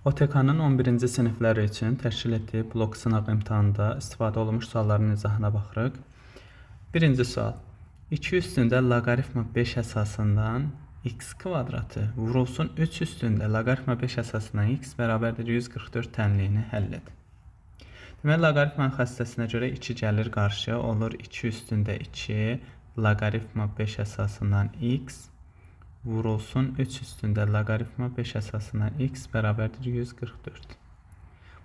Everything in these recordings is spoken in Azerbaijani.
OTK-nın 11-ci sinifləri üçün təşkil etdiyi blok sınaq imtahanında istifadə olunmuş sualların izahına baxırıq. Birinci sual. 2 üstündə loqaritma 5 əsasından x kvadratı vurulsun 3 üstündə loqaritma 5 əsasından x bərabərdir 144 tənliyini həll et. Deməli, loqaritmanın xassəsinə görə 2 gəlir qarşıya, olur 2 üstündə 2 loqaritma 5 əsasından x vurulsun 3 üstündə loqaritma 5 əsasından x bərabərdir 144.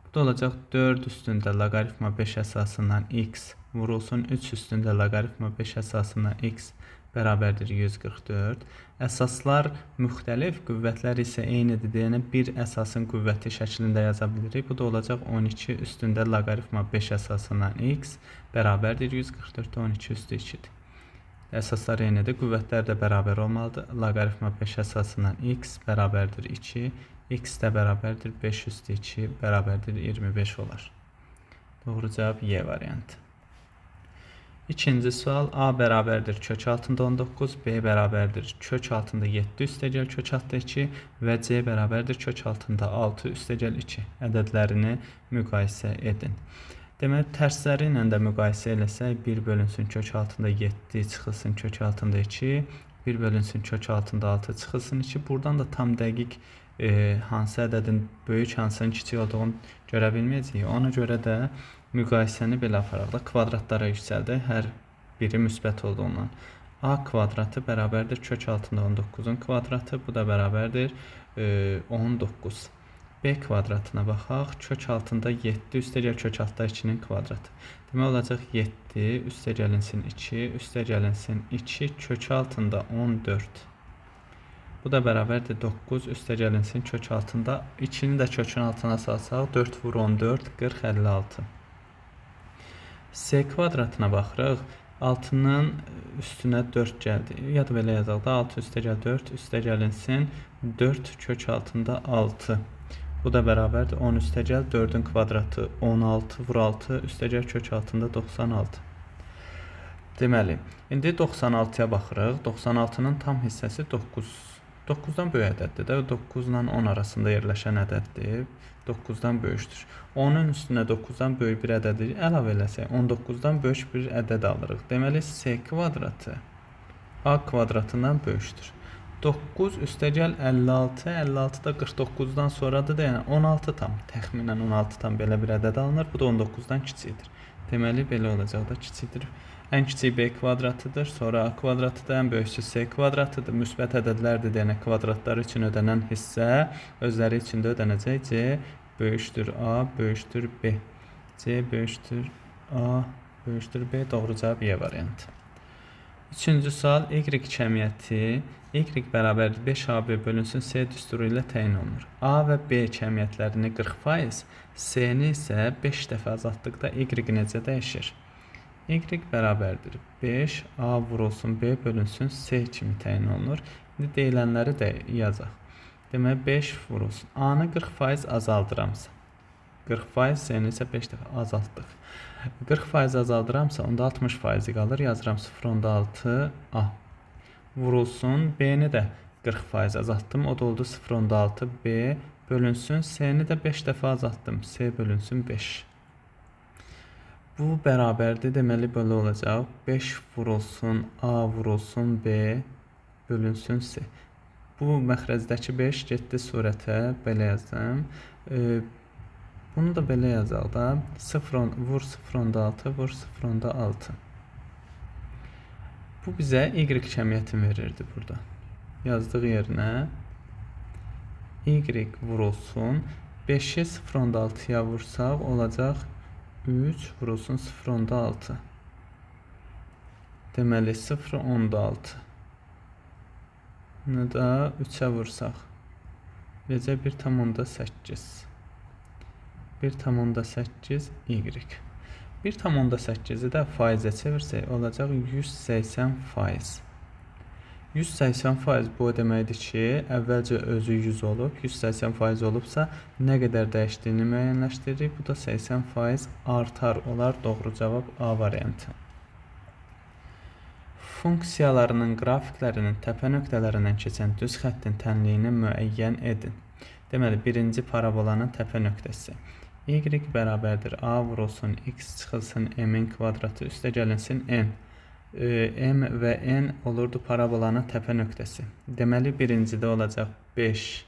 Bu da olacaq 4 üstündə loqaritma 5 əsasından x vurulsun 3 üstündə loqaritma 5 əsasından x bərabərdir 144. Əsaslar müxtəlif, qüvvətlər isə eynidir deyənə bir əsasın qüvvəti şəklində yaza bilirik. Bu da olacaq 12 üstündə loqaritma 5 əsasından x bərabərdir 144-də 12 üstü 2-dir. Əsaslar eynidir, qüvvətlər də bərabər olmalıdır. Loqaritma 5 əsasından x bərabərdir 2, x də bərabərdir 5 üstü 2 bərabərdir 25 olar. Doğru cavab Y variantı. İkinci sual, A bərabərdir kök altında 19, B bərabərdir kök altında 7 üstəgəl kök altında 2 və C bərabərdir kök altında 6 üstəgəl 2 ədədlərini müqayisə edin. Deməli, tərsləri ilə də müqayisə eləsək, 1 bölünsün kök altında 7 çıxılsın kök altında 2, 1 bölünsün kök altında 6 çıxılsın 2. Buradan da tam dəqiq hansı ədədin böyük, hansının kiçik olduğunu görə bilməyəcəyik. Ona görə də müqayisəni belə aparaq da, kvadratlara yüksəldək, hər biri müsbət olduğundan. A kvadratı bərabərdir kök altında 19-un kvadratı, bu da bərabərdir 19. B kvadratına baxaq, kök altında 7 üstəgəl kök altında 2-nin kvadratı. Demək olacaq 7 üstəgəlinsin 2, üstəgəlinsin 2, kök altında 14. Bu da bərabərdir 9 üstəgəlinsin kök altında 2-ni də kökün altına salsaq 4 vur 14, 40, 56. C kvadratına baxırıq. 6-nın üstünə 4 gəldi. Ya da belə yazaq da 6 üstəgəl 4 üstəgəlinsin 4 kök altında 6. Bu da bərabərdir 10 üstəgəl 4-ün kvadratı 16 vur 6 üstəgəl kök altında 96. Deməli, indi 96-ya baxırıq. 96-nın tam hissəsi 9. 9-dan böyük ədəddir də, 9 ilə 10 arasında yerləşən ədəddir. 9-dan böyükdür. 10-un üstünə 9-dan böyük bir ədədi əlavə eləsək, 19-dan böyük bir ədəd alırıq. Deməli, C kvadratı A kvadratından böyükdür. 9 üstəgəl 56, 56 da 49-dan sonradır da, yəni 16 tam, təxminən 16 tam belə bir ədəd alınır. Bu da 19-dan kiçikdir. Deməli, belə olacaq da, kiçikdir. Ən kiçik B kvadratıdır, sonra A kvadratıdır, ən böyüksü C kvadratıdır. Müsbət ədədlərdir, deyənə kvadratlar üçün ödənən hissə özləri üçün də ödənəcək. C böyükdür A, böyükdür B. C böyükdür A, böyükdür B. Doğru cavab Y variantı. Üçüncü sual, Y kəmiyyəti Y bərabərdir 5AB bölünsün C düsturu ilə təyin olunur. A və B kəmiyyətlərini 40%, C-ni isə 5 dəfə azaltdıqda Y necə dəyişir? Y bərabərdir 5, A vurulsun B bölünsün C kimi təyin olunur. İndi deyilənləri də yazaq. Deməli, 5 vurulsun. A-nı 40% azaldıramsa, 40%, C-ni isə 5 dəfə azaltdıq. 40% azaldıramsa, onda 60% qalır. Yazıram 0,6 A vurulsun. B-ni də 40% azaltdım. O da oldu 0,6 B bölünsün. C-ni də 5 dəfə azaltdım. C bölünsün 5. Bu bərabərdir. Deməli, belə olacaq. 5 vurulsun A vurulsun B bölünsün C. Bu məxrəzdəki 5 getdi surətə. Belə yazdım. Bunu da belə yazaq da. 0, vur 0,6 vur 0,6. Bu bizə Y kəmiyyətini verirdi burada. Yazdığı yerinə Y vurulsun. 5-i 0,6-ya vursaq olacaq 3 vurulsun 0,6. Deməli 0,6. Bunu da 3-ə vursaq. Necə 1,8. 1,8 Y. 1,8-i də faizə çevirsək olacaq 180%. 180% bu o deməkdir ki, əvvəlcə özü 100 olub, 180% olubsa nə qədər dəyişdiyini müəyyənləşdiririk. Bu da 80% artar olar. Doğru cavab A variantı. Funksiyalarının qrafiklərinin təpə nöqtələrindən keçən düz xəttin tənliyini müəyyən edin. Deməli, birinci parabolanın təpə nöqtəsi. Y bərabərdir A vurulsun, X çıxılsın M-in kvadratı, üstə gəlinsin N. M və N olurdu parabolanın təpə nöqtəsi. Deməli, birincidə olacaq 5,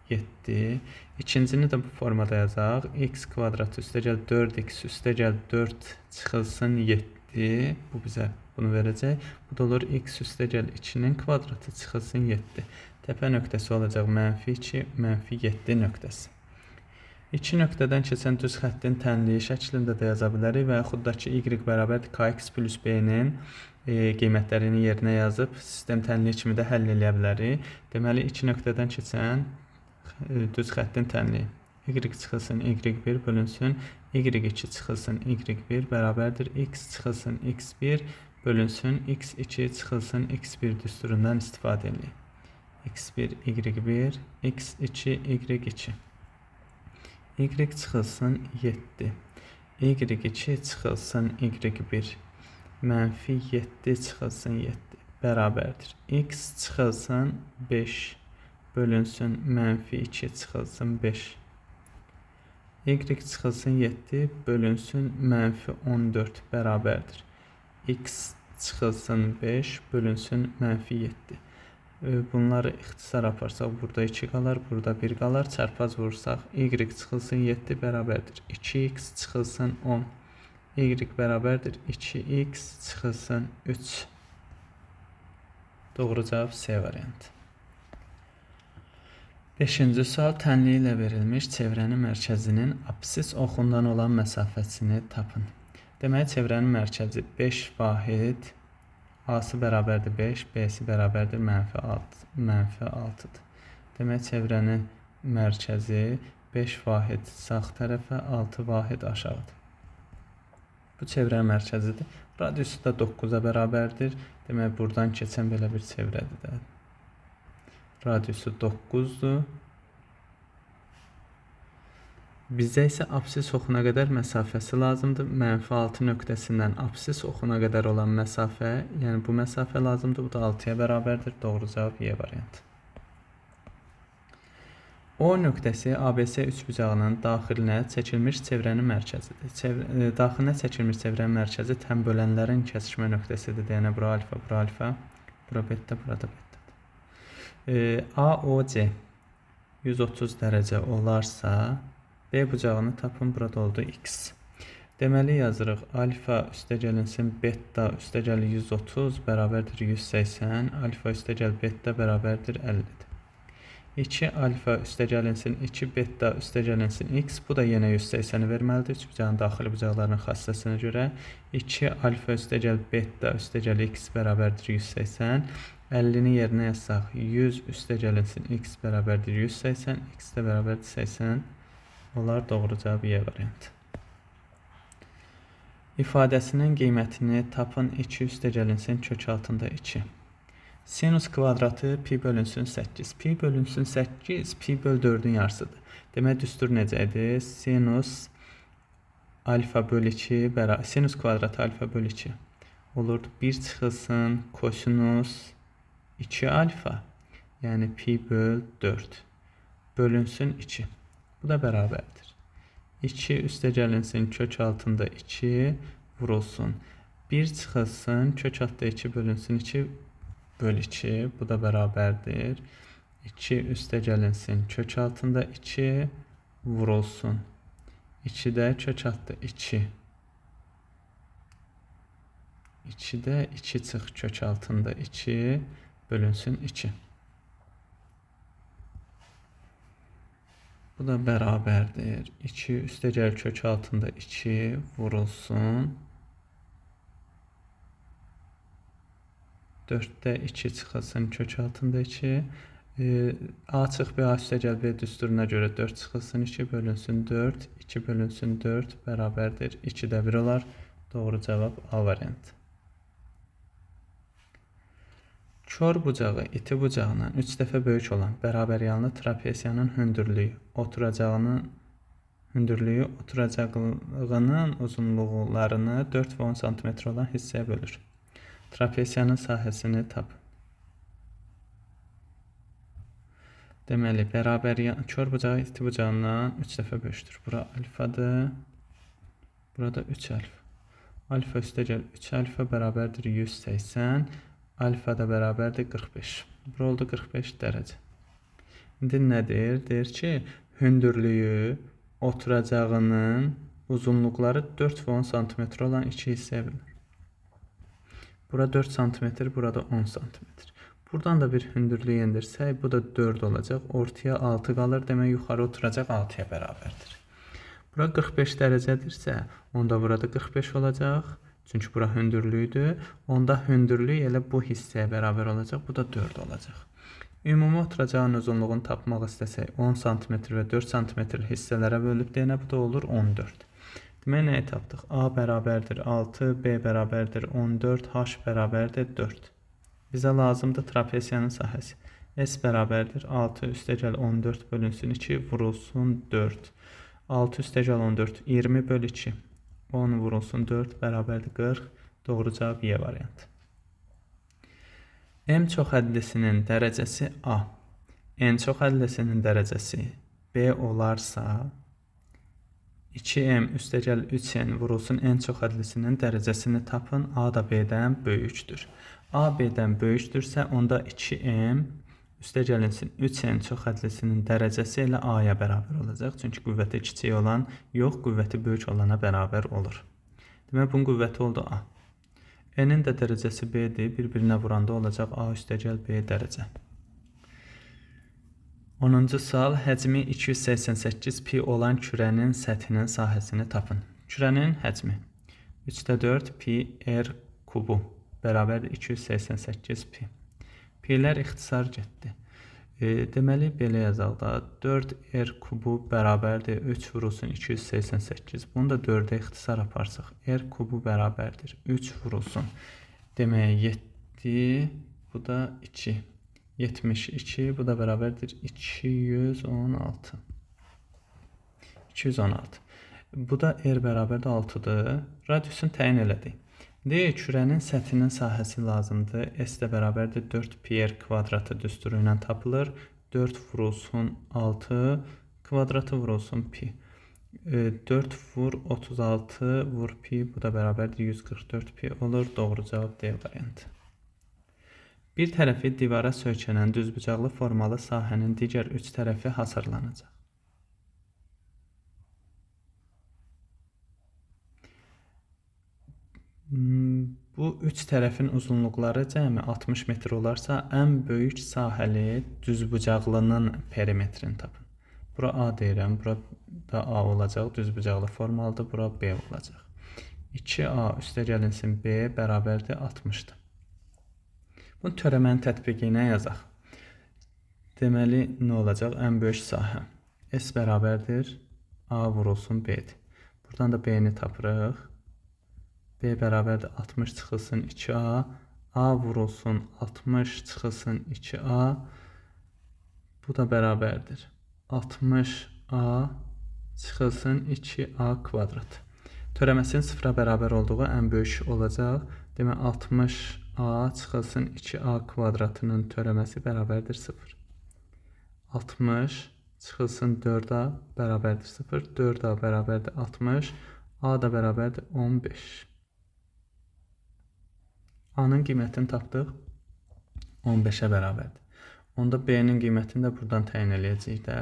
7. İkincini də bu formada yazaq. X kvadratı üstə gəl 4x üstə gəl 4 çıxılsın 7. Bu bizə bunu verəcək. Bu da olur x üstə gəl 2-nin kvadratı çıxılsın 7. Təpə nöqtəsi olacaq mənfi 2, mənfi 7 nöqtəsi. 2 nöqtədən keçən düz xəttin tənliyi şəklində də yaza bilərik və yaxud da ki, y bərabərdir kx plus b-nin qiymətlərini yerinə yazıb sistem tənliyi kimi də həll eləyə bilərik. Deməli, 2 nöqtədən keçən düz xəttin tənliyi. Y çıxılsın y1 bölünsün, y2 çıxılsın y1 bərabərdir x çıxılsın x1 bölünsün, x2 çıxılsın x1 düsturundan istifadə edirik. x1, y1, x2, y2. Y çıxılsın 7, y2 çıxılsın y1, mənfi 7 çıxılsın 7 bərabərdir. X çıxılsın 5 bölünsün, mənfi 2 çıxılsın 5. Y çıxılsın 7 bölünsün, mənfi 14 bərabərdir. X çıxılsın 5 bölünsün, mənfi 7. Bunları ixtisar aparsaq, burada 2 qalar, burada 1 qalar. Çarpaz vursaq, y çıxılsın 7 bərabərdir. 2x çıxılsın 10. Y bərabərdir 2x çıxılsın 3. Doğru cavab C variantı. Beşinci sual, tənliyi ilə verilmiş çevrənin mərkəzinin apsis oxundan olan məsafəsini tapın. Deməli, çevrənin mərkəzi 5 vahid, A-sı bərabərdir 5, B-si bərabərdir mənfi 6-dır. Demək, çevrənin mərkəzi 5 vahid sağ tərəfə, 6 vahid aşağıdır. Bu çevrənin mərkəzidir. Radiusu da 9-a bərabərdir. Demək, buradan keçən belə bir çevrədir də. Radiusu 9-dur. Bizə isə apsis oxuna qədər məsafəsi lazımdır. Mənfi 6 nöqtəsindən apsis oxuna qədər olan məsafə, yəni bu məsafə lazımdır. Bu da 6-ya bərabərdir. Doğru cavab Y variantı. O nöqtəsi ABC üçbucağının daxilinə çəkilmiş çevrənin mərkəzidir. Daxilinə çəkilmiş çevrənin mərkəzi tən bölənlərin kəsişmə nöqtəsidir. Yəni bura alfa, bura alfa, bura beta, burada beta. AOC 130 dərəcə olarsa, B bucağını tapın, burada oldu X. Deməli, yazırıq alfa üstə gəlinsin beta üstə gəl 130 bərabərdir 180, alfa üstə gəl beta bərabərdir 50-dir. 2 alfa üstə gəlinsin 2 beta üstə gəlinsin X, bu da yenə 180-i verməlidir. Üçbucağın daxili bucaqlarının xassəsinə görə 2 alfa üstə gəl beta üstə gəl X bərabərdir 180. 50-ni yerinə yazsaq 100 üstə gəlinsin X bərabərdir 180, X də bərabərdir 80. Olar doğru cavab Y variantı. İfadəsinin qiymətini tapın, 2 üstə gəlinsin kök altında 2. Sinus kvadratı pi bölünsün 8. Pi bölünsün 8, pi böl 4-ün yarısıdır. Demək, düstur necə idi? Sinus alfa böl 2, sinus kvadratı alfa böl 2 olurdu. 1 çıxılsın kosinus 2 alfa, yəni pi böl 4 bölünsün 2. Bu da bərabərdir. 2 üstə gəlinsin kök altında 2 vurulsun. 1 çıxılsın kök altında 2 bölünsün 2 böl 2. Bu da bərabərdir. 2 üstə gəlinsin kök altında 2 vurulsun. 2 də kök altında 2. 2 də 2 çıx kök altında 2 bölünsün 2. Bu da bərabərdir. 2 üstə gəl kök altında 2 vurulsun. 4-də 2 çıxılsın kök altında 2. A çıx B, A üstə gəl B düsturuna görə 4 çıxılsın 2 bölünsün 4. 2 bölünsün 4 bərabərdir. 2-də 1 olar. Doğru cavab A variantı. Kor bucağı iti bucağından 3 dəfə böyük olan bərabəryanlı trapesiyanın hündürlüyü oturacağının uzunluqlarını 4 və 10 sm olan hissəyə bölür. Trapesiyanın sahəsini tapın. Deməli, bərabər kör bucağı iti bucağından 3 dəfə böyükdür. Bura alfadır. Burada 3 alfa. Alfa üstəgəl 3 alfa bərabərdir 180. Alfa da bərabərdir 45. Bura oldu 45 dərəcə. İndi nə deyir? Deyir ki, hündürlüyü oturacağının uzunluqları 4 və 10 sm olan iki hissəyə bölünür. Bura 4 sm, burada 10 sm. Buradan da bir hündürlüyü endirsək, bu da 4 olacaq. Ortaya 6 qalır, demək yuxarı oturacaq 6-ya bərabərdir. Bura 45 dərəcədirsə, onda burada 45 olacaq. Çünki bura hündürlüydür. Onda hündürlük elə bu hissəyə bərabər olacaq. Bu da 4 olacaq. Ümumi oturacağın uzunluğunu tapmaq istəsək, 10 sm və 4 sm hissələrə bölüb deyənə bu da olur 14. Demək, nəyi tapdıq? A bərabərdir 6, B bərabərdir 14, H bərabərdir 4. Bizə lazımdır trapesiyanın sahəsi. S bərabərdir 6 üstəgəl 14 bölünsün 2 vurulsun 4. 6 üstəgəl 14 20 böl 2. 10 vurulsun 4 bərabərdir 40. Doğru cavab Y variantı. M çox hədlisinin dərəcəsi A, N çox hədlisinin dərəcəsi B olarsa 2M üstəgəl 3N vurulsun N çox hədlisinin dərəcəsini tapın. A da B-dən böyükdür. A B-dən böyükdürsə, onda 2M üstəgəlinsin 3N çox hədlisinin dərəcəsi elə A-ya bərabər olacaq. Çünki qüvvəti kiçik olan yox, qüvvəti böyük olana bərabər olur. Demək, bunun qüvvəti oldu A. N-in də dərəcəsi B-dir. Bir-birinə vuranda olacaq A üstəgəl B dərəcə. 10-cu sual, həcmi 288 pi olan kürənin səthinin sahəsini tapın. Kürənin həcmi 3,4 pi r kubu bərabərdir 288 pi. P'lər ixtisar getdi. Deməli, belə yazaq da, 4r kubu bərabərdir 3 vurulsun 288. Bunu da 4-ə ixtisar aparsaq, r kubu bərabərdir 3 vurulsun. Demək, 7, bu da 2. 72, bu da bərabərdir 216. 216. Bu da r bərabərdir 6-dır. Radiusunu təyin elədik. Deyir, kürənin səthinin sahəsi lazımdır. S də bərabərdir 4 pi r kvadratı düsturu ilə tapılır. 4 vurulsun 6 kvadratı vurulsun pi. 4 vur 36 vur pi, bu da bərabərdir 144 pi olur. Doğru cavab D variantı. Bir tərəfi divara söykənən düzbucaqlı formalı sahənin digər 3 tərəfi hasarlanacaq. Bu üç tərəfin uzunluqları cəmi 60 metr olarsa, ən böyük sahəli düzbucaqlının perimetrini tapın. Bura A deyirəm, bura da A olacaq, düzbucaqlı formalıdır, bura B olacaq. 2A üstəgəlinsin B bərabərdir 60-dır. Bunu törəmənin tətbiqi ilə yazaq. Deməli, nə olacaq? Ən böyük sahə. S bərabərdir A vurulsun B-dir. Buradan da B-ni tapırıq. B bərabərdir 60 çıxılsın 2A, A vurulsun 60 çıxılsın 2A, bu da bərabərdir 60A çıxılsın 2A kvadrat. Törəməsinin sıfıra bərabər olduğu ən böyük olacaq. Demək, 60A çıxılsın 2A kvadratının törəməsi bərabərdir 0. 60 çıxılsın 4A bərabərdir 0, 4A bərabərdir 60, A da bərabərdir 15. A-nın qiymətini tapdıq, 15-ə bərabərdir. Onda B-nin qiymətini də buradan təyin eləyəcəyik də.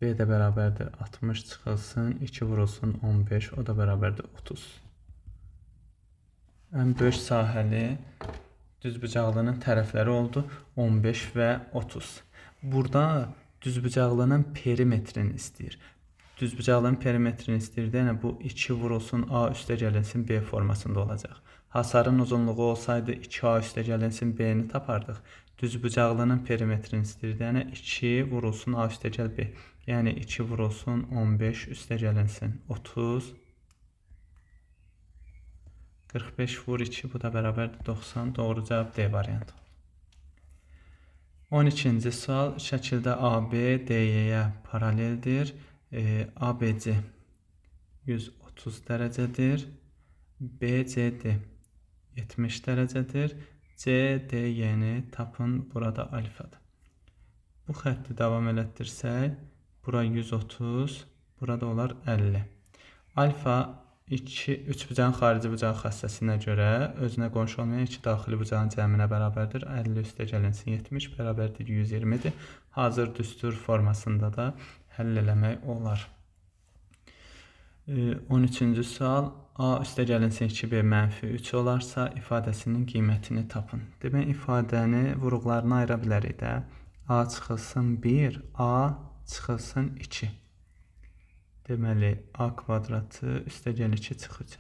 B də bərabərdir 60 çıxılsın, 2 vurulsun 15, o da bərabərdir 30. Ən böyük sahəli düzbucaqlının tərəfləri oldu 15 və 30. Burada düzbucaqlının perimetrini istəyir. Düzbucaqlının perimetrini istəyir, yəni bu 2 vurulsun A üstəgəlinsin B formasında olacaq. Hasarın uzunluğu olsaydı 2A üstəgəlinsin B-ni tapardıq. Düzbucaqlının perimetrini istəyirdi, yəni 2 vurulsun A üstəgəl B. Yəni 2 vurulsun 15 üstəgəlinsin 30. 45 vur 2, bu da bərabərdir 90. Doğru cavab D variantı. 12-ci sual, şəkildə AB DY-yə paraleldir. ABC 130 dərəcədir. BCD 70 dərəcədir. CDY-ni tapın, burada alfadır. Bu xətti davam elətdirsək, bura 130, burada olar 50. Alfa 2, üçbucağın xarici bucağı xassəsinə görə özünə qonşu olmayan iki daxili bucağın cəminə bərabərdir. 50 üstə gəlinsin 70 bərabərdir 120-dir. Hazır düstur formasında da həll eləmək olar. 13-cü sual. A üstə gəlinsin 2B mənfi 3 olarsa ifadəsinin qiymətini tapın. Demək, ifadəni vuruqlarına ayıra bilərik də. A çıxılsın 1, A çıxılsın 2. Deməli, A kvadratı üstə gəl 2 çıx 3.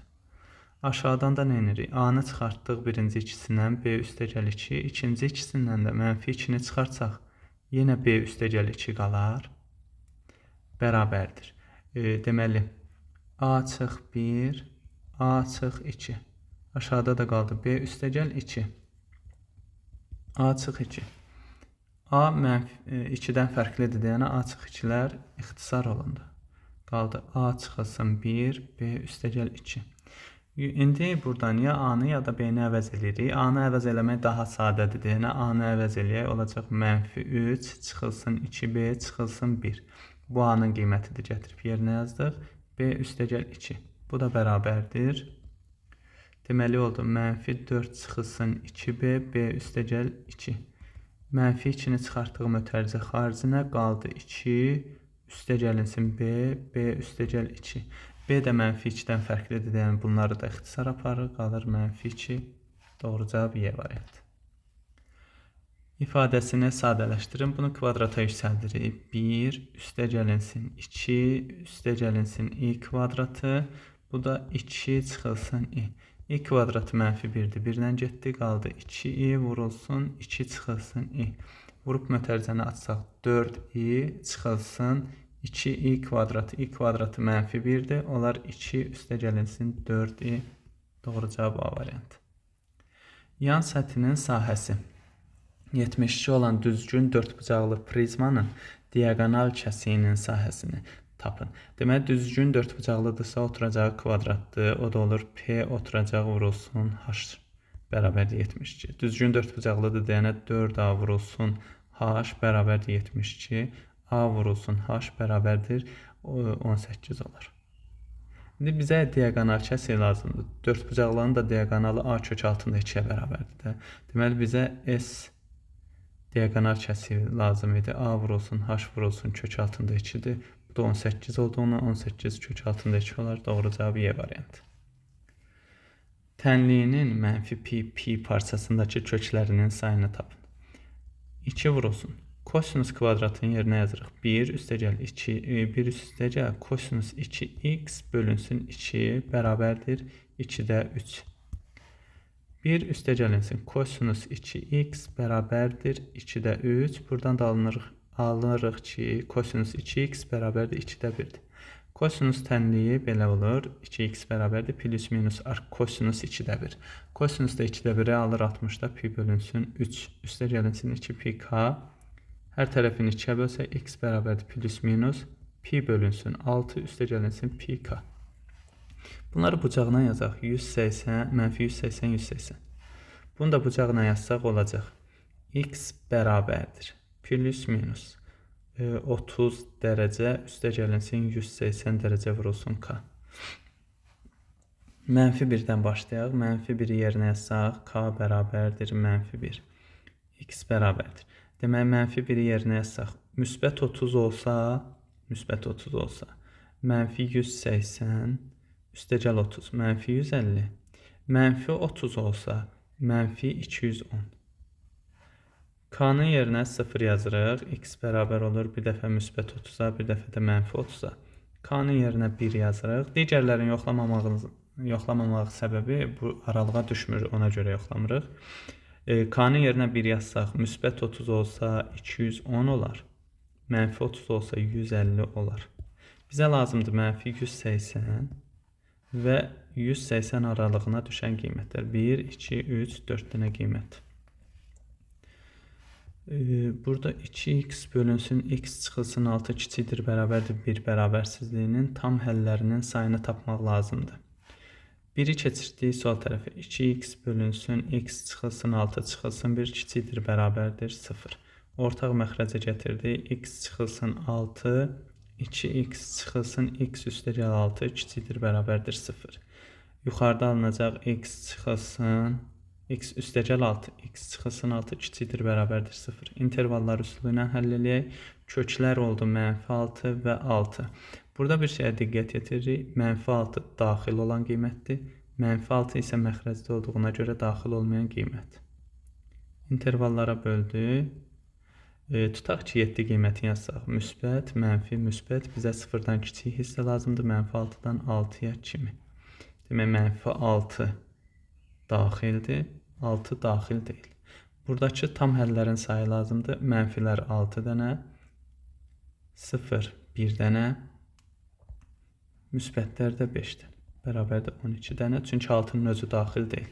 Aşağıdan da nə edirik? A-nı çıxartdıq birinci ikisindən, B üstə gəl 2. İkinci ikisindən də mənfi 2-ni çıxartsaq, yenə B üstə gəl 2 qalar. Bərabərdir. Deməli, A çıx 1, A çıx 2. Aşağıda da qaldı B üstə gəl 2. A çıx 2. A mənfi 2-dən fərqlidir deyənə A çıx 2-lər ixtisar olundu. Qaldı A çıxılsın 1, B üstə gəl 2. İndi buradan ya A-nı ya da B-ni əvəz eləyirik. A-nı əvəz eləmək daha sadədir deyənə A-nı əvəz eləyək. Olacaq mənfi 3 çıxılsın 2B çıxılsın 1. Bu A-nın qiymətidir, gətirib yerinə yazdıq. B üstə gəl 2. Bu da bərabərdir. Deməli oldu mənfi 4 çıxılsın 2B, B üstə gəl 2. Mənfi 2-ni çıxartdığım ötərizə xaricinə qaldı 2, üstə gəlinsin B, B üstə gəl 2. B də mənfi 2-dən fərqlidir, yəni bunları da ixtisar aparır, qalır mənfi 2. Doğru cavab Y variantı. İfadəsini sadələşdirin. Bunu kvadrata yüksəldirik. 1 üstə gəlinsin 2, üstə gəlinsin i kvadratı. Bu da 2 çıxılsın i. İ kvadratı mənfi 1-dir. 1-dən getdi, qaldı 2i vurulsun, 2 çıxılsın i. Vurub mötərizəni açsaq 4i çıxılsın 2i kvadratı. İ kvadratı mənfi 1-dir. Olar 2 üstə gəlinsin 4i. Doğru cavab A variantı. Yan səthinin sahəsi 72 olan düzgün dördbucaqlı prizmanın diaqonal kəsiyinin sahəsini tapın. Deməli, düzgün dördbucaqlıdırsa oturacağı kvadratdır. O da olur P oturacağı vurulsun H bərabərdir 72. Düzgün dördbucaqlıdır deyənə 4A vurulsun H bərabərdir 72. A vurulsun H bərabərdir 18 olar. İndi bizə diaqonal kəsiyi lazımdır. Dördbucaqlının da diaqonalı A kök altında 2-yə bərabərdir də. Deməli, bizə S diaqonal kəsiyi lazım idi. A vurulsun, H vurulsun kök altında 2-dir. Bu da 18 olduğundan 18 kök altında 2 olar. Doğru cavab Y variantı. Tənliyinin mənfi pi, pi parçasındakı köklərinin sayını tapın. 2 vurulsun. Kosinus kvadratının yerinə yazırıq. 1 üstə gəl 2, 1 üstə gəl kosinus 2x bölünsün 2 bərabərdir 2-də 3. 1 üstə gəlinsin kosinus 2x bərabərdir 2-də 3. Buradan da alınırıq ki, kosinus 2x bərabərdir 2-də 1-dir. Kosinus tənliyi belə olur. 2x bərabərdir plus minus arc kosinus 2-də 1. Kosinus da 2-də 1-i alır 60-da pi bölünsün 3. Üstə gəlinsin 2 pi k. Hər tərəfini 2-yə bölsək x bərabərdir plus minus pi bölünsün 6 üstə gəlinsin pi k. Bunları bucaqla yazaq. 180, mənfi 180, 180. Bunu da bucaqla yazsaq olacaq. X bərabərdir plus minus 30 dərəcə üstə gəlinsin 180 dərəcə vurulsun k. Mənfi 1-dən başlayaq. Mənfi 1-i yerinə yazsaq k bərabərdir mənfi 1. X bərabərdir. Deməli, mənfi 1-i yerinə yazsaq, müsbət 30 olsa, müsbət 30 olsa, mənfi 180, üstəgəl 30, mənfi 150, mənfi 30 olsa, mənfi 210. K-nın yerinə 0 yazırıq, x bərabər olur bir dəfə müsbət 30-a, bir dəfə də mənfi 30-a. K-nın yerinə 1 yazırıq. Digərlərin yoxlamamaq səbəbi bu aralığa düşmür, ona görə yoxlamırıq. K-nın yerinə 1 yazsaq, müsbət 30 olsa 210 olar, mənfi 30 olsa 150 olar. Bizə lazımdır mənfi 180 və 180 aralığına düşən qiymətlər. 1, 2, 3, 4 dənə qiymət. Burada 2x bölünsün, x çıxılsın 6 kiçikdir, bərabərdir 1 bərabərsizliyinin tam həllərinin sayını tapmaq lazımdır. 1-i keçirdik sol tərəfə. 2x bölünsün, x çıxılsın 6 çıxılsın 1 kiçikdir, bərabərdir 0. Ortaq məxrəcə gətirdik. X çıxılsın 6, 2x çıxılsın x üstəgəl 6 kiçikdir bərabərdir 0. Yuxarıda alınacaq x çıxılsın x üstəgəl 6, x çıxılsın 6 kiçikdir bərabərdir 0. İntervallar üsulu ilə həll eləyək. Köklər oldu mənfi 6 və 6. Burada bir şeyə diqqət yetiririk. Mənfi 6 daxil olan qiymətdir. Mənfi 6 isə məxrəcdə olduğuna görə daxil olmayan qiymət. İntervallara böldük. Tutaq ki, 7 qiymətini yazsaq. Müsbət, mənfi, müsbət. Bizə 0-dan kiçik hissə lazımdır. Mənfi 6-dan 6-ya kimi. Demək, mənfi 6 daxildir. 6 daxil deyil. Buradakı tam həllərin sayı lazımdır. Mənfilər 6 dənə, 0, 1 dənə, müsbətlər də 5 dənə. Bərabərdir 12 dənə. Çünki 6-nın özü daxil deyil.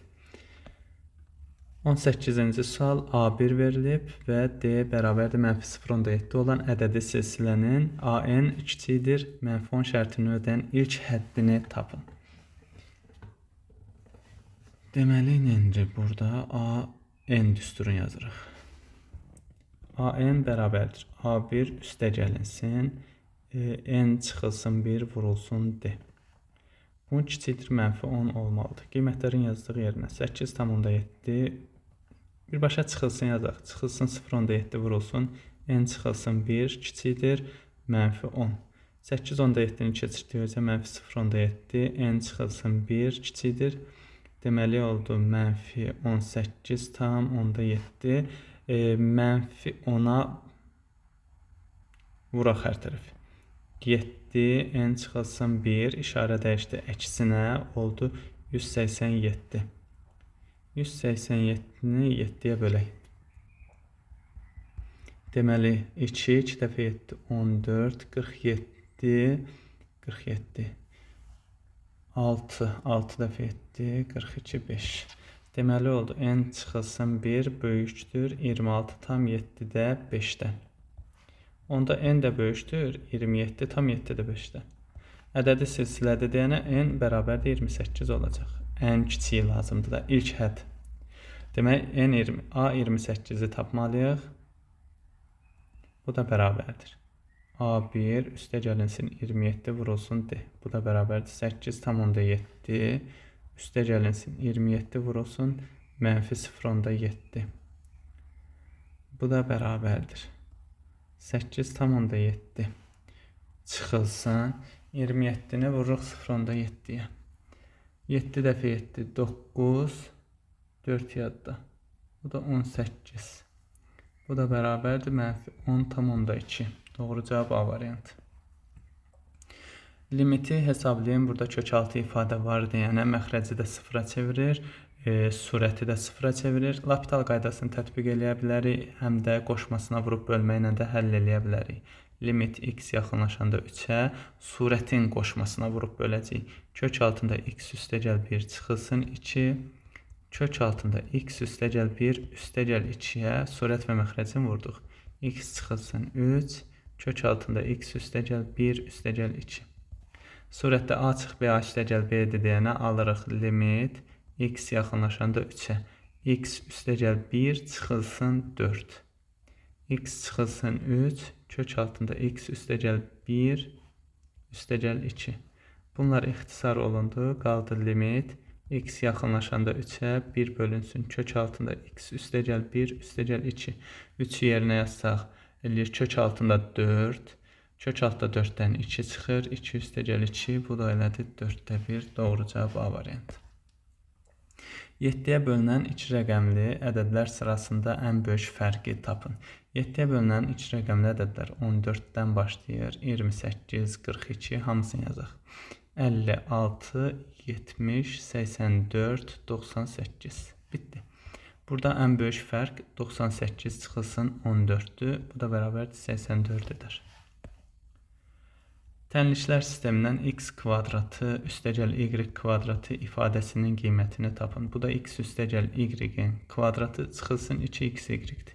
18-ci sual A1 verilib və D bərabərdir mənfi 0,7 olan ədədi silsilənin AN kiçikdir mənfi 10 şərtini ödəyən ilk həddini tapın. Deməli, indi burada AN düsturunu yazırıq. AN bərabərdir A1 üstə gəlinsin, N çıxılsın 1 vurulsun D. Bunun kiçikdir mənfi 10 olmalıdır. Qiymətlərin yazdığı yerinə 8,7 birbaşa çıxılsın yazaq. Çıxılsın 0,7 vurulsun. N çıxılsın 1 kiçikdir mənfi 10. 8,7-ni keçirdik özə mənfi 0,7. N çıxılsın 1 kiçikdir. Deməli oldu mənfi 18,7. Mənfi 10-a vuraq hər tərəfi. 7, N çıxılsın 1, işarə dəyişdi əksinə, oldu 187. 187-ni 7-yə bölək. Deməli, 2, 2 dəfə 7, 14, 47, 47, 6, 6 dəfə 7, 42, 5. Deməli oldu, N çıxılsın 1 böyükdür, 26,7-də 5-dən. Onda N də böyükdür, 27,7-də 5-dən. Ədədi silsilədə deyənə N bərabərdir 28 olacaq. Ən kiçiyi lazımdır da, ilk hədd. Demək, A28-i tapmalıyıq. Bu da bərabərdir. A1 üstə gəlinsin 27 vurulsun D. Bu da bərabərdir 8,7 üstə gəlinsin 27 vurulsun mənfi 0,7. Bu da bərabərdir. 8,7 çıxılsın. 27-ni vururuq 0,7-yə. 7 dəfə 7, 9, 4 yadda. Bu da 18. Bu da bərabərdir mənfi 10,2. Doğru cavab A variantı. Limiti hesablayın. Burada kök 6 ifadə var deyənə məxrəci də 0-a çevirir, surəti də 0-a çevirir. L'Hopital qaydasını tətbiq eləyə bilərik, həm də qoşmasına vurub bölməklə də həll eləyə bilərik. Limit x yaxınlaşanda 3-ə, surətin qoşmasına vurub böləcəyik. Kök altında x üstəgəl 1 çıxılsın 2, kök altında x üstəgəl 1 üstəgəl 2-yə surət və məxrəcini vurduq. X çıxılsın 3, kök altında x üstəgəl 1 üstəgəl 2. Surətdə a çıx b, a üstəgəl b-dir deyənə alırıq limit x yaxınlaşanda 3-ə. X üstəgəl 1 çıxılsın 4. X çıxılsın 3, kök altında x üstəgəl 1 üstəgəl 2. Bunlar ixtisar olundu. Qaldı limit x yaxınlaşanda 3-ə 1 bölünsün. Kök altında x üstəgəl 1 üstəgəl 2. 3-ü yerinə yazsaq eləyir kök altında 4. Kök altında 4-dən 2 çıxır. 2 üstəgəl 2. Bu da elədir 4-də 1. Doğru cavab A variantı. 7-yə bölünən 2 rəqəmli ədədlər sırasında ən böyük fərqi tapın. 7-yə bölünən 2 rəqəmli ədədlər 14-dən başlayır. 28, 42 hamısını yazaq. 56, 70, 84, 98. Bitdi. Burada ən böyük fərq 98 çıxılsın 14-dür. Bu da bərabərdir 84 edər. Tənliklər sistemindən x kvadratı üstəgəl y kvadratı ifadəsinin qiymətini tapın. Bu da x üstəgəl y-in kvadratı çıxılsın 2xy-dir.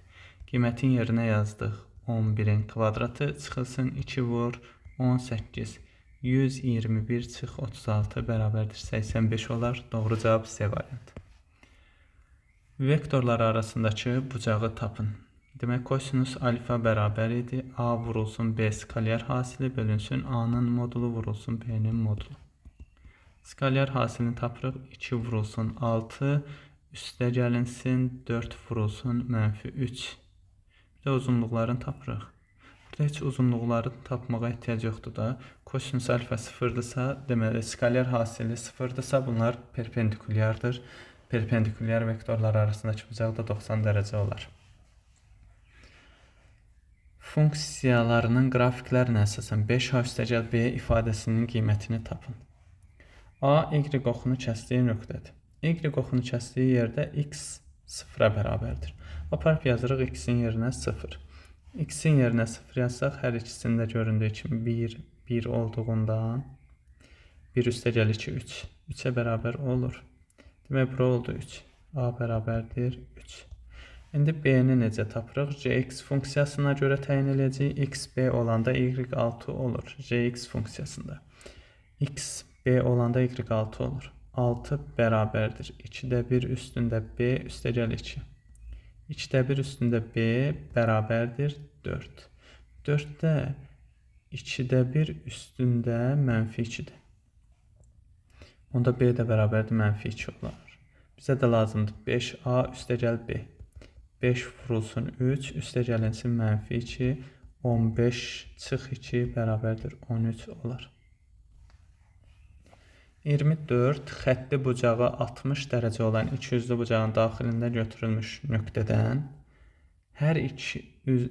Qiymətin yerinə yazdıq. 11-in kvadratı çıxılsın 2 vur 18. 121 çıx 36 bərabərdir 85 olar. Doğru cavab C variantı. Vektorlar arasındakı bucağı tapın. Demək, kosinus alfa bərabər idi. A vurulsun B skalyar hasili bölünsün A-nın modulu vurulsun B-nin modulu. Skalyar hasilini tapırıq. 2 vurulsun 6, üstə gəlinsin 4 vurulsun mənfi 3. Bir də uzunluqlarını tapırıq. Burada heç uzunluqları tapmağa ehtiyac yoxdur da. Kosinus alfa 0-dırsa, deməli skalyar hasili 0-dırsa, bunlar perpendikulyardır. Perpendikulyar vektorlar arasındakı bucaq da 90 dərəcə olar. Funksiyalarının qrafiklərinə əsasən 5A üstəgəl B ifadəsinin qiymətini tapın. A, Y oxunu kəsdiyi nöqtədir. Y oxunu kəsdiyi yerdə x 0-a bərabərdir. Aparıb yazırıq x-in yerinə 0. X-in yerinə 0 yazsaq, hər ikisində göründüyü kimi 1, 1 olduğundan 1 üstəgəl 2, 3. 3-ə bərabər olur. Demək, bura oldu 3. A bərabərdir 3. İndi B-ni necə tapırıq? Gx funksiyasına görə təyin eləyəcəyik. X, B olanda Y 6 olur. Gx funksiyasında. X, B olanda Y 6 olur. 6 bərabərdir. 2-də 1 üstündə B üstəgəl 2. 2-də 1 üstündə B bərabərdir 4. 4-də 2-də 1 üstündə mənfi 2-dir. Onda B də bərabərdir mənfi 2 olar. Bizə də lazımdır 5A üstəgəl B. 5 vurulsun 3, üstə gəlinsin mənfi 2, 15 çıx 2 bərabərdir 13 olar. 24 xətti bucağı 60 dərəcə olan ikiyüzlü bucağın daxilində götürülmüş nöqtədən hər iki üz,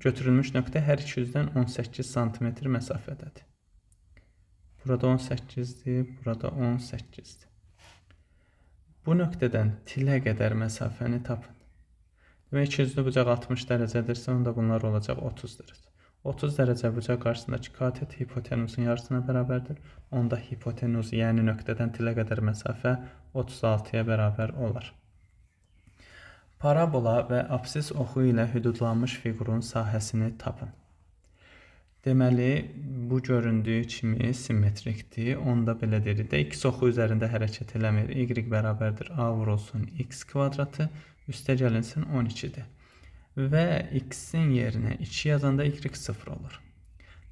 götürülmüş nöqtə hər iki üzdən 18 sm məsafədədir. Burada 18-dir, burada 18-dir. Bu nöqtədən tilə qədər məsafəni tapın. Demək, ikiyüzlü bucaq 60 dərəcədirsə, onda bunlar olacaq 30 dərəcə. 30 dərəcə bucaq qarşısındakı katet hipotenuzun yarısına bərabərdir. Onda hipotenuz, yəni nöqtədən tilə qədər məsafə 36-ya bərabər olar. Parabola və apsis oxu ilə hüdudlanmış fiqurun sahəsini tapın. Deməli, bu göründüyü kimi simmetrikdir. Onda belə deyirik də, x oxu üzərində hərəkət eləmir. Y bərabərdir A vurulsun x kvadratı, üstə gəlinsin 12-dir. Və x-in yerinə 2 yazanda y 0 olur.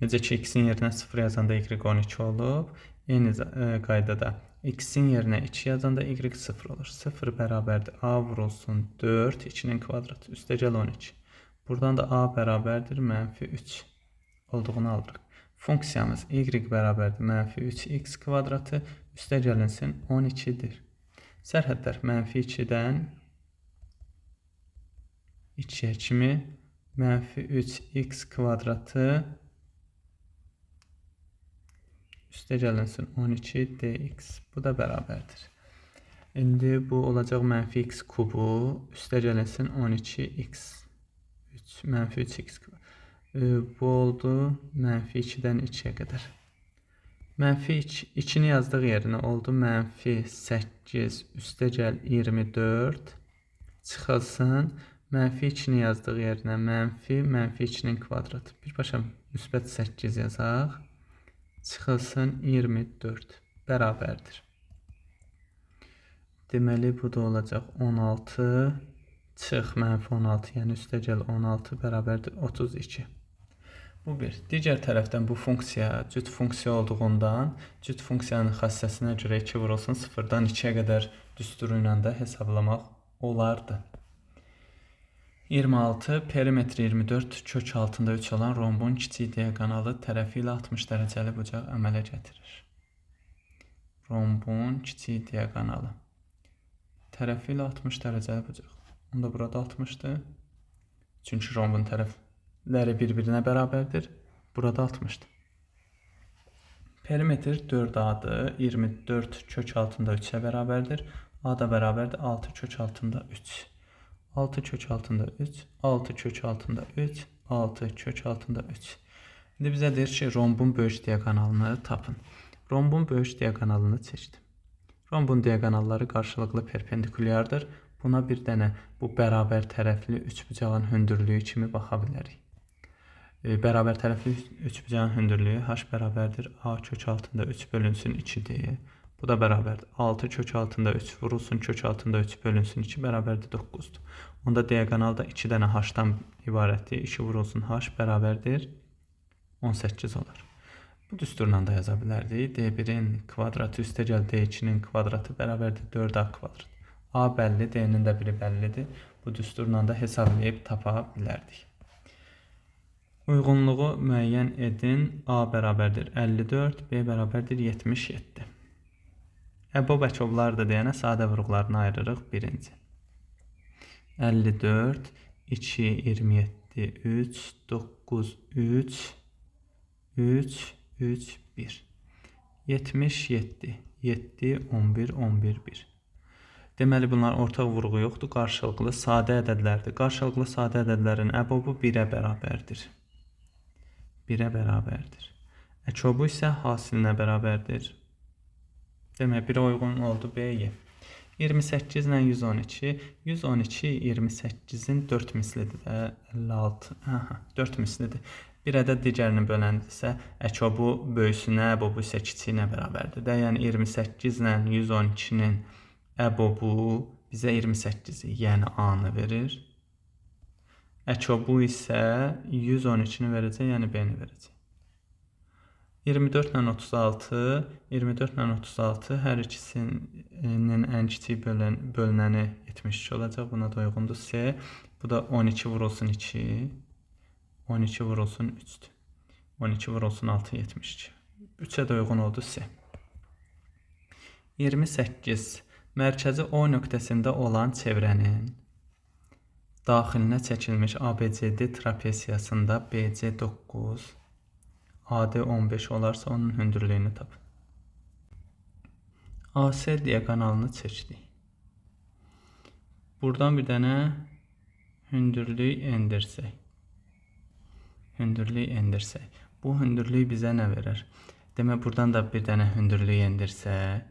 Necə ki, x-in yerinə 0 yazanda y 12 olub, eyni qaydada x-in yerinə 2 yazanda y 0 olur. 0 bərabərdir A vurulsun 4, 2-nin kvadratı, üstə gəl 12. Buradan da A bərabərdir mənfi 3 olduğunu alırıq. Funksiyamız y bərabərdir mənfi 3x kvadratı, üstə gəlinsin 12-dir. Sərhədlər mənfi 2-dən 2-yə kimi mənfi 3x kvadratı üstə gəlinsin 12 dx. Bu da bərabərdir. İndi bu olacaq mənfi x kubu üstə gəlinsin 12x 3, mənfi 3x kubu. Bu oldu mənfi 2-dən 2-yə qədər. Mənfi 2-ni yazdıq yerinə oldu mənfi 8 üstə gəl 24 çıxılsın. Mənfi 2-ni yazdıq yerinə mənfi, mənfi 2-nin kvadratı. Birbaşa müsbət 8 yazaq. Çıxılsın 24 bərabərdir. Deməli, bu da olacaq 16. Çıx mənfi 16, yəni üstə gəl 16 bərabərdir 32. Bu bir. Digər tərəfdən bu funksiya cüt funksiya olduğundan cüt funksiyanın xassəsinə görə 2 vurulsun 0-dan 2-yə qədər düsturu ilə də hesablamaq olardı. 26. Perimetri 24 kök altında 3 olan rombun kiçik diaqonalı tərəfi ilə 60 dərəcəli bucaq əmələ gətirir. Rombun kiçik diaqonalı tərəfi ilə 60 dərəcəli bucaq. Onda burada 60-dır. Çünki rombun tərəfləri bir-birinə bərabərdir. Burada 60-dır. Perimetr 4A-dır. 24 kök altında 3-ə bərabərdir. A da bərabərdir 6 kök altında 3. 6 kök altında 3, 6 kök altında 3, 6 kök altında 3. İndi bizə deyir ki, rombun böyük diaqonalını tapın. Rombun böyük diaqonalını seçdim. Rombun diaqonalları qarşılıqlı perpendikulyardır. Buna bir dənə bu bərabər tərəfli üçbucağın hündürlüyü kimi baxa bilərik. Bərabər tərəfli üçbucağın hündürlüyü h bərabərdir A kök altında 3 bölünsün 2-dir. Bu da bərabərdir. 6 kök altında 3 vurulsun, kök altında 3 bölünsün 2 bərabərdir 9-dur. Onda diaqonal da 2 dənə h-dan ibarətdir. 2 vurulsun h bərabərdir 18 olar. Bu düsturla da yaza bilərdik. D1-in kvadratı üstəgəl D2-nin kvadratı bərabərdir 4A kvadrat. A bəlli, D-nin də biri bəllidir. Bu düsturla da hesablayıb tapa bilərdik. Uyğunluğu müəyyən edin. A bərabərdir 54, B bərabərdir 77. Əbob əkoblar da deyənə sadə vurğularını ayırırıq. Birinci. 54, 2, 27, 3, 9, 3, 3, 3, 1. 77, 7, 11, 11, 1. Deməli, bunların ortaq vurğu yoxdur. Qarşılıqlı sadə ədədlərdir. Qarşılıqlı sadə ədədlərin əbobu 1-ə bərabərdir. 1-ə bərabərdir. Əkobu isə hasilinə bərabərdir. Demək, 1-ə uyğun oldu B-yə. 28 ilə 112. 112 28-in 4 mislidir də. 56. Aha, 4 mislidir. Bir ədəd digərini böləndirsə, əkobu böyüsünə, əbobu isə kiçiyinə bərabərdir də. Yəni, 28 ilə 112-nin əbobu bizə 28-i, yəni A-nı verir. Əkobu isə 112-ni verəcək, yəni B-ni verəcək. 24 ilə 36, 24 ilə 36 hər ikisinin ən kiçik bölünəni 72 olacaq. Buna da uyğundur C. Bu da 12 vurulsun 2, 12 vurulsun 3-dür. 12 vurulsun 6, 72. 3-ə də uyğun oldu C. 28. Mərkəzi O nöqtəsində olan çevrənin daxilinə çəkilmiş ABCD trapesiyasında BC 9, AD 15 olarsa onun hündürlüyünü tapın. AC diaqonalını çəkdik. Buradan bir dənə hündürlük endirsək. Hündürlük endirsək. Bu hündürlük bizə nə verər? Demək, buradan da bir dənə hündürlük endirsək,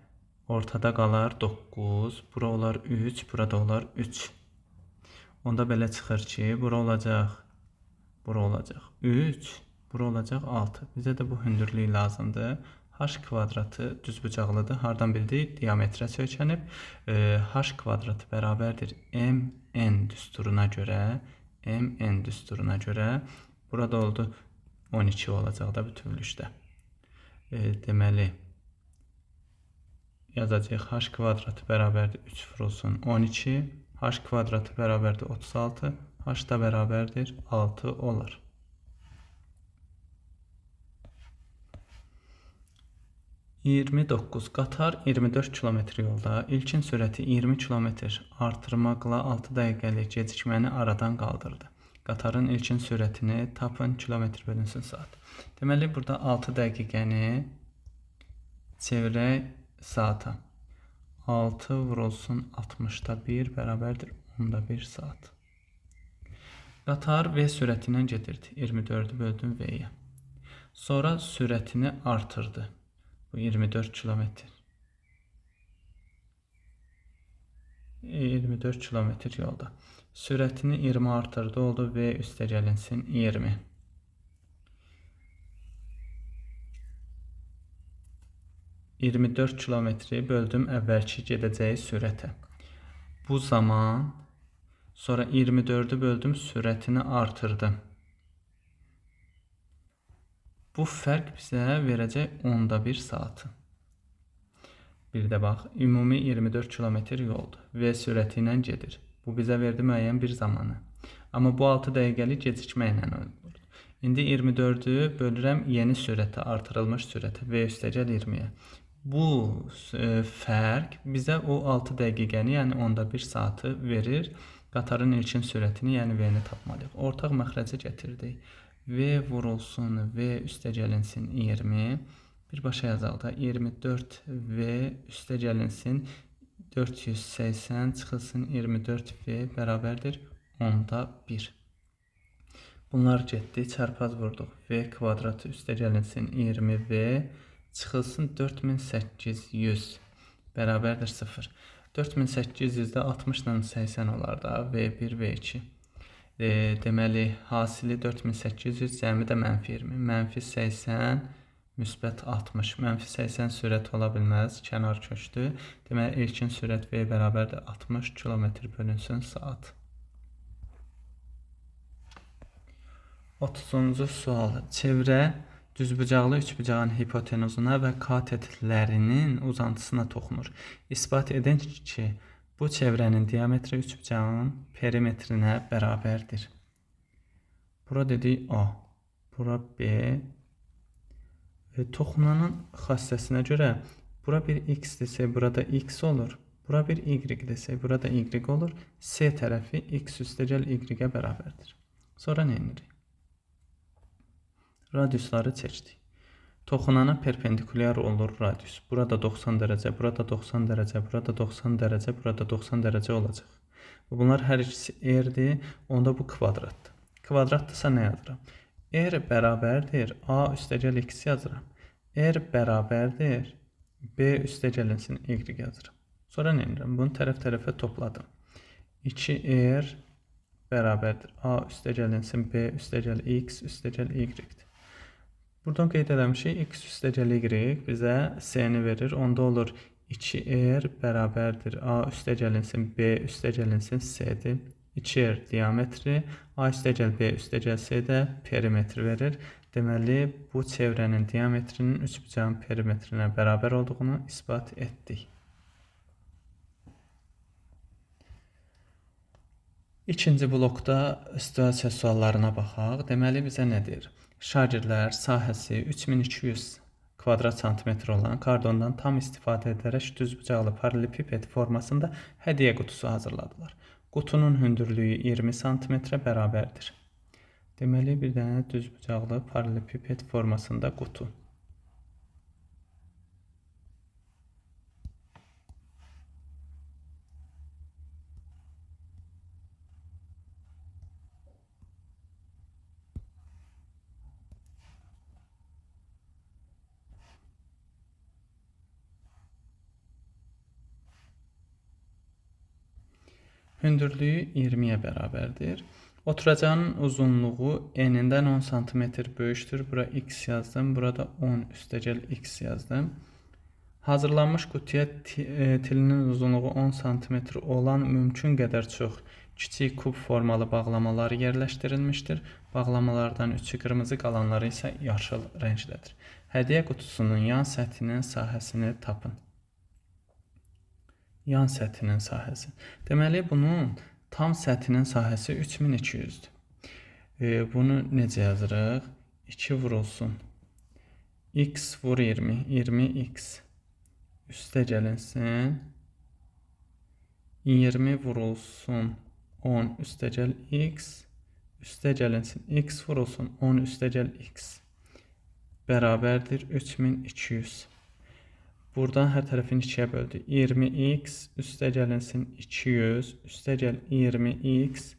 ortada qalar 9, bura olar 3, burada olar 3. Onda belə çıxır ki, bura olacaq, bura olacaq 3, bura olacaq 6. Bizə də bu hündürlük lazımdır. H kvadratı düzbucaqlıdır. Hardan bildik? Diametrə söykənib. H kvadratı bərabərdir MN düsturuna görə. MN düsturuna görə. Burada oldu 12 olacaq da bütövlükdə. Deməli, yazacağıq h kvadratı bərabərdir 3 vurulsun 12, h kvadratı bərabərdir 36, h da bərabərdir 6 olar. 29. Qatar 24 km yolda ilkin sürəti 20 km artırmaqla 6 dəqiqəlik gecikməni aradan qaldırdı. Qatarın ilkin sürətini tapın, kilometr bölünsün saat. Deməli, burada 6 dəqiqəni çevirək saata. 6 vurulsun 60-da 1 bərabərdir 10-da 1 saat. Qatar V sürəti ilə gedirdi. 24-ü böldüm V-yə. Sonra sürətini artırdı. Bu 24 kilometr. 24 kilometr yolda. Sürətini 20 artırdı. Oldu V üstə gəlinsin 20. 24 kilometri böldüm əvvəlki gedəcəyi sürətə. Bu zaman sonra 24-ü böldüm, sürətini artırdım. Bu fərq bizə verəcək 10-da 1 saatı. Bir də bax, ümumi 24 kilometr yoldur. V sürəti ilə gedir. Bu bizə verdi müəyyən bir zamanı. Amma bu 6 dəqiqəlik gecikmə ilə olurdu. İndi 24-ü bölürəm yeni sürətə, artırılmış sürətə, V üstəgəl 20-yə. Bu fərq bizə o 6 dəqiqəni, yəni 10-da 1 saatı verir. Qatarın ilkin sürətini, yəni V-ni tapmalıyıq. Ortaq məxrəcə gətirdik. V vurulsun, V üstə gəlinsin 20. Birbaşa yazaq da 24 V üstə gəlinsin 480 çıxılsın 24 V bərabərdir 10-da 1. Bunlar getdi, çarpaz vurduq. V kvadratı üstə gəlinsin 20 V çıxılsın 4800 bərabərdir 0. 4800-də 60 ilə 80 olar da V1, V2. Deməli, hasili 4800, cəmi də mənfi 20. Mənfi 80, Müsbət 60. Mənfi 80 sürət ola bilməz. Kənar köçdü. Deməli, ilkin sürət V bərabərdir 60 km bölünsün saat. 30-cu sual. Çevrə düzbucaqlı üçbucağın hipotenuzuna və katetlərinin uzantısına toxunur. İsbat edin ki, bu çevrənin diametri üçbucağın perimetrinə bərabərdir. Bura dedik A, bura B. Toxunanın xassəsinə görə bura bir X desək, burada X olur. Bura bir Y desək, burada Y olur. C tərəfi X üstəgəl Y-ə bərabərdir. Sonra nə edirik? Radiusları çəkdik. Toxunana perpendikulyar olur radius. Burada 90 dərəcə, burada 90 dərəcə, burada 90 dərəcə, burada 90 dərəcə olacaq. Bunlar hər ikisi R-dir, onda bu kvadratdır. Kvadratdırsa nə yazıram? R bərabərdir A üstəgəl X yazıram. R bərabərdir B üstəgəlinsin Y yazıram. Sonra nə edirəm? Bunu tərəf-tərəfə topladım. 2R bərabərdir A üstəgəlinsin B üstəgəl X üstəgəl Y-dir. Buradan qeyd eləmişik, X üstəgəl Y bizə S-ni verir. Onda olur 2R bərabərdir A üstəgəlinsin B üstəgəlinsin S-dir. 2R diametri, A üstəgəl B üstəgəl S də perimetri verir. Deməli, bu çevrənin diametrinin üçbucağın perimetrinə bərabər olduğunu isbat etdik. İkinci blokda situasiya suallarına baxaq. Deməli, bizə nə deyir? Şagirdlər sahəsi 3200 kvadrat santimetr olan kardondan tam istifadə edərək düzbucaqlı paralelipiped formasında hədiyyə qutusu hazırladılar. Qutunun hündürlüyü 20 santimetrə bərabərdir. Deməli, bir dənə düzbucaqlı paralelipiped formasında qutu. Hündürlüyü 20-yə bərabərdir. Oturacağın uzunluğu enindən 10 sm böyükdür. Bura x yazdım. Burada 10 üstəgəl x yazdım. Hazırlanmış qutuya tilinin uzunluğu 10 sm olan mümkün qədər çox kiçik kub formalı bağlamalar yerləşdirilmişdir. Bağlamalardan 3-ü qırmızı, qalanları isə yaşıl rəngdədir. Hədiyyə qutusunun yan səthinin sahəsini tapın. Yan səthinin sahəsi. Deməli, bunun tam səthinin sahəsi 3200-dür. Bunu necə yazırıq? 2 vurulsun. X vur 20. 20x üstə gəlinsin. 20 vurulsun 10 üstəgəl x üstə gəlinsin. X vurulsun 10 üstəgəl x bərabərdir 3200. Buradan hər tərəfini 2-yə böldük. 20x üstə gəlinsin 200, üstə gəl 20x,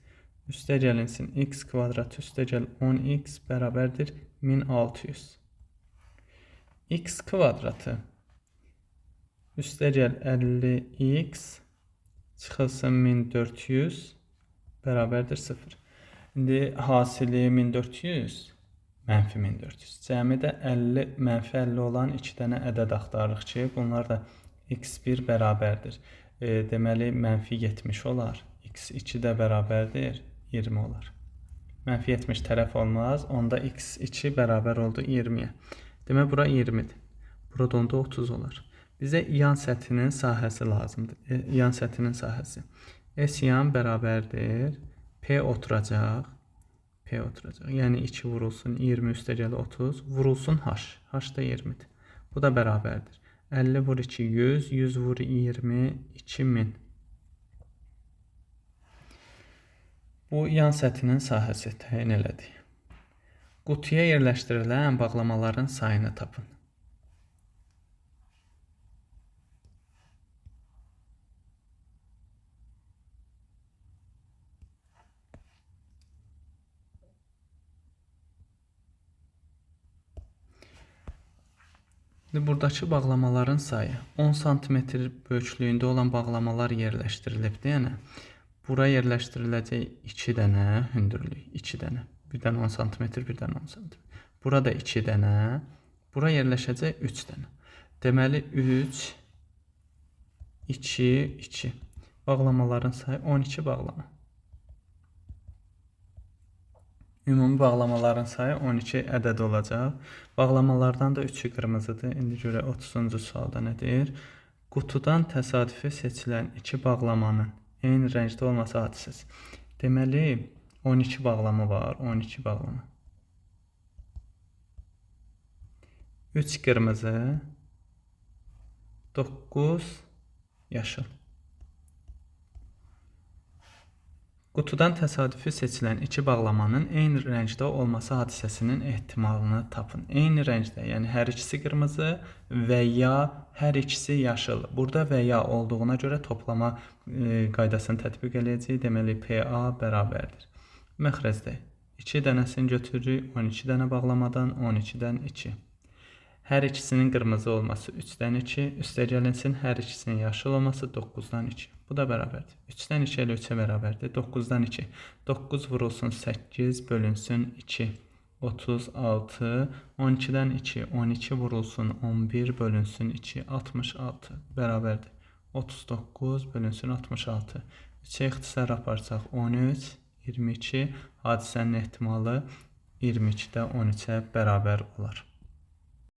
üstə gəlinsin x kvadrat, üstə gəl 10x bərabərdir 1600. X kvadratı üstə gəl 50x çıxılsın 1400 bərabərdir 0. İndi hasili 1400. Mənfi 1400. Cəmi də 50, mənfi 50 olan 2 dənə ədəd axtarırıq ki, bunlar da x1 bərabərdir. Deməli, mənfi 70 olar. x2 də bərabərdir, 20 olar. Mənfi 70 tərəf olmaz. Onda x2 bərabər oldu 20-yə. Demək, bura 20-dir. Burada onda 30 olar. Bizə yan səthinin sahəsi lazımdır. Yan səthinin sahəsi. S yan bərabərdir. P oturacaq. P oturacaq. Yəni 2 vurulsun 20 üstəgəl 30 vurulsun H. H da 20-dir. Bu da bərabərdir. 50 vur 2 100, 100 vur 20 2000. Bu yan səthinin sahəsi təyin elədik. Qutuya yerləşdirilən bağlamaların sayını tapın. Buradakı bağlamaların sayı 10 sm böyüklüyündə olan bağlamalar yerləşdirilibdir. Yəni, bura yerləşdiriləcək 2 dənə hündürlük, 2 dənə. Bir dənə 10 sm, bir dənə 10 sm. Burada 2 dənə, Bura yerləşəcək 3 dənə. Deməli, 3, 2, 2. Bağlamaların sayı 12 bağlama. Ümumi bağlamaların sayı 12 ədəd olacaq. Bağlamalardan da 3-ü qırmızıdır. İndi görək 30-cu sualda nə deyir? Qutudan təsadüfi seçilən 2 bağlamanın eyni rəngdə olması hadisəsi. Deməli, 12 bağlama var. 12 bağlama. 3 qırmızı, 9 yaşıl. Qutudan təsadüfi seçilən 2 bağlamanın eyni rəngdə olması hadisəsinin ehtimalını tapın. Eyni rəngdə, yəni hər ikisi qırmızı və ya hər ikisi yaşıl. Burada və ya olduğuna görə toplama qaydasını tətbiq eləyəcəyik. Deməli, PA bərabərdir. Məxrəcdə 2 dənəsini götürürük, 12 dənə bağlamadan 12-dən 2. Hər ikisinin qırmızı olması 3-dən 2, üstə gəlinsin hər ikisinin yaşıl olması 9-dan 2. Bu da bərabərdir. 3-dən 2 elə 3-ə bərabərdir. 9-dan 2. 9 vurulsun 8 bölünsün 2. 36. 12-dən 2. 12 vurulsun 11 bölünsün 2. 66 bərabərdir. 39 bölünsün 66. 3-ə ixtisar aparsaq 13, 22. Hadisənin ehtimalı 22-də 13-ə bərabər olar.